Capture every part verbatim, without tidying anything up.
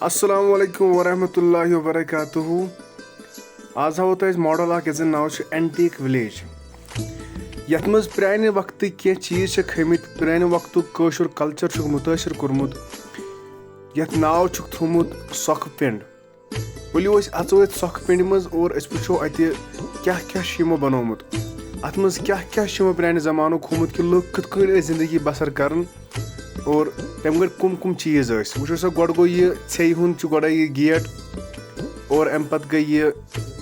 السلام علیکم ورحمۃ اللہ وبرکاتہ۔ آز ہاوو تۄہہِ أسۍ ماڈل اکھ، یتھ زن ناو چھُ اینٹیک ولیج، یتھ منٛز پرانہِ وقتٕکۍ کینٛہہ چیٖز چھِ کھٔمٕتۍ، پرانہِ وقتُک کٲشُر کلچر چھُکھ مُتٲثر کوٚرمُت، یتھ ناو چھُکھ تھوٚومُت سۄکھٕ پِنڈ۔ ؤلِو أسۍ اژو أتھۍ سۄکھٕ پِنڈِ منٛز اور أسۍ وٕچھو اتہِ کیٛاہ کیٛاہ چھُ یِمو بنوومُت، اتھ منٛز کیٛاہ کیٛاہ چھُ یِمو پرانہِ زمانُک ہومُت کہِ لُکھ کِتھ کٔنۍ ٲسۍ زندگی بسر کران۔ اور تَمہِ گۄڈٕ کُم کُم چیٖز ٲسۍ؟ وٕچھو سا، گۄڈٕ گوٚو یہِ ژھیٚیہِ ہُنٛد چھُ گۄڈَے یہِ گیٹ، اور اَمہِ پَتہٕ گٔے یہِ،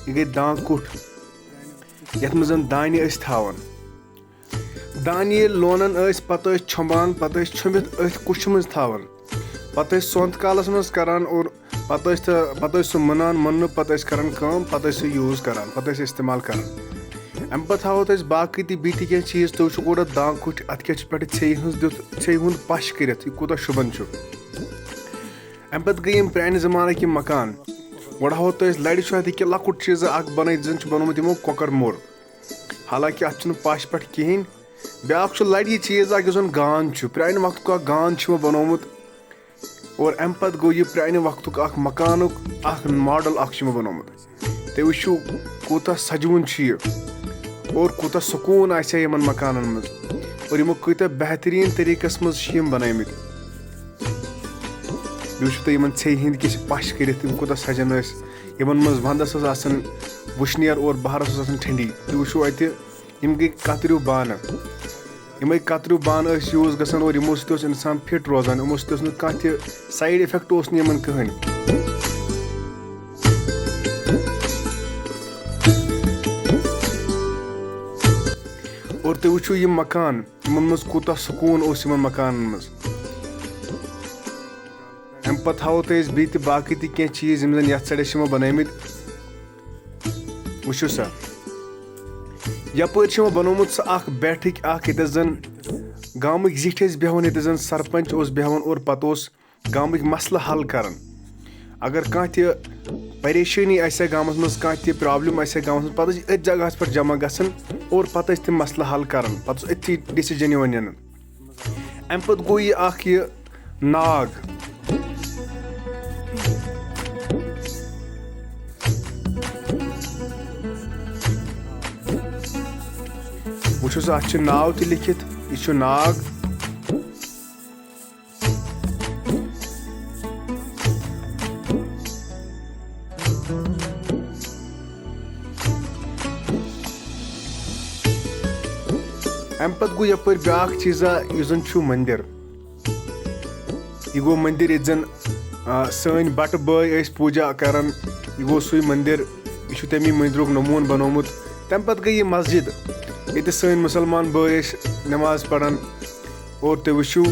یہِ گٔے دانٛگ کُٹھ، یَتھ منٛز زَن دانہِ ٲسۍ تھاوان۔ دانہِ ییٚلہِ لونان ٲسۍ، پَتہٕ ٲسۍ چھۄمبان، پَتہٕ ٲسۍ چھۄمبِتھ أتھۍ کُٹھِ منٛز تھاوان۔ پَتہٕ ٲسۍ سونٛتہٕ کالَس منٛز کَران اور پَتہٕ ٲسۍ تہٕ، پَتہٕ ٲسۍ سُہ مُنان، مُننہٕ پَتہٕ ٲسۍ کَران کٲم، پَتہٕ ٲسۍ سُہ یوٗز کَران، پَتہٕ ٲسۍ اِستعمال کَران۔ اَمہِ پَتہٕ ہاوو تۄہہِ أسۍ باقٕے تہِ بیٚیہِ تہِ کینٛہہ چیٖز۔ تُہۍ وٕچھِو گۄڈٕ دانٛگ کُٹھ، اَتھ کیٛاہ چھِ پٮ۪ٹھٕ ژھیٚیہِ ہٕنٛز دیُت، ژھیٚیہِ ہُنٛد پَش کٔرِتھ، یہِ کوٗتاہ شوٗبان چھُ۔ اَمہِ پَتہٕ گٔے یِم پرٛانہِ زمانٕکۍ یِم مکان۔ گۄڈٕ ہاوو تۄہہِ أسۍ لَرِ چھُ اَتہِ کہِ لۄکُٹ چیٖزا اَکھ بَنٲیِتھ، زَن چھُ بَنومُت یِمو کۄکَر موٚر۔ حالانکہِ اَتھ چھُنہٕ پَش پٮ۪ٹھ کِہیٖنۍ۔ بیٛاکھ چھُ لَرِ یہِ چیٖز اَکھ، یُس زَن گانٛد چھُ، پرٛانہِ وقتُک اَکھ گانٛد چھُ یِمو بَنومُت۔ اور اَمہِ پَتہٕ گوٚو یہِ پرٛانہِ وقتُک اَکھ مکانُک اَکھ ماڈل اَکھ چھُ یِمو بَنومُت۔ تُہۍ وٕچھِو کوٗتاہ سَجوُن چھُ یہِ اور کوٗتاہ سکوٗن آسہِ ہا یِمَن مکانَن منٛز اور یِمو کۭتیٛاہ بہتریٖن طریٖقَس منٛز چھِ یِم بَنٲومٕتۍ۔ بیٚیہِ وٕچھِو تُہۍ یِمَن ژھیٚیہِ ہِنٛدۍ کِس پَش کٔرِتھ یِم کوٗتاہ سَجان ٲسۍ۔ یِمَن منٛز وَنٛدَس ٲس آسان وُشنیر اور بَہارَس اوس آسان ٹھنٛڈی۔ تُہۍ وٕچھِو اَتہِ یِم گٔے کَتریوٗ بانہٕ۔ یِمَے کَتریوٗ بانہٕ ٲسۍ یوٗز گژھان اور یِمو سۭتۍ اوس اِنسان فِٹ روزان، یِمو سۭتۍ اوس نہٕ کانٛہہ تہِ سایڈ اِفٮ۪کٹ اوس نہٕ یِمَن کٕہٕنۍ۔ اور تُہۍ وٕچھِو یِم مکان، یِمَن منٛز کوٗتاہ سکوٗن اوس یِمَن مکانَن منٛز۔ اَمہِ پَتہٕ ہاوو تۄہہِ أسۍ بیٚیہِ تہِ باقٕے تہِ کینٛہہ چیٖز یِم زَن یَتھ سایڈَس چھِ یِمو بَنٲومٕتۍ۔ وٕچھِو سا، یَپٲرۍ چھِ یِمو بَنومُت سُہ اَکھ بیٹھٕکۍ اَکھ، ییٚتٮ۪تھ زَن گامٕکۍ زِٹھۍ ٲسۍ بیٚہوان، ییٚتٮ۪تھ زَن سرپنٛچ اوس بیٚہوان اور پَتہٕ اوس گامٕکۍ مسلہٕ حل کَران۔ اگر کانٛہہ تہِ پریشٲنی آسہِ ہا گامَس منٛز، کانٛہہ تہِ پرٛابلِم آسہِ ہا گامَس منٛز، پَتہٕ ٲسۍ أتھۍ جگہَس پٮ۪ٹھ جمع گژھان اور پَتہٕ ٲسۍ تِم مسلہٕ حل کَران، پَتہٕ اوس أتھی ڈیسِجن یِوان نِنہٕ۔ اَمہِ پَتہٕ گوٚو یہِ اَکھ یہِ ناگ۔ وٕچھِو سا، اَتھ چھُ ناو تہِ لیکھِتھ، یہِ چھُ ناگ۔ اَمہِ پَتہٕ گوٚو یَپٲرۍ بیٛاکھ چیٖزا، یُس زَن چھُ مٔنٛدِر۔ یہِ گوٚو مٔنٛدِر، ییٚتہِ زَن، آ، سٲنۍ بَٹہٕ بٲے ٲسۍ پوٗجا کَران۔ یہِ گوٚو سُے مٔنٛدِر، یہِ چھُ تَمی مٔنٛدرُک نموٗن بَنومُت۔ تَمہِ پَتہٕ گٔے یہِ مسجد، ییٚتہِ سٲنۍ مُسلمان بٲے ٲسۍ نٮ۪ماز پَران۔ اور تُہۍ وٕچھِو،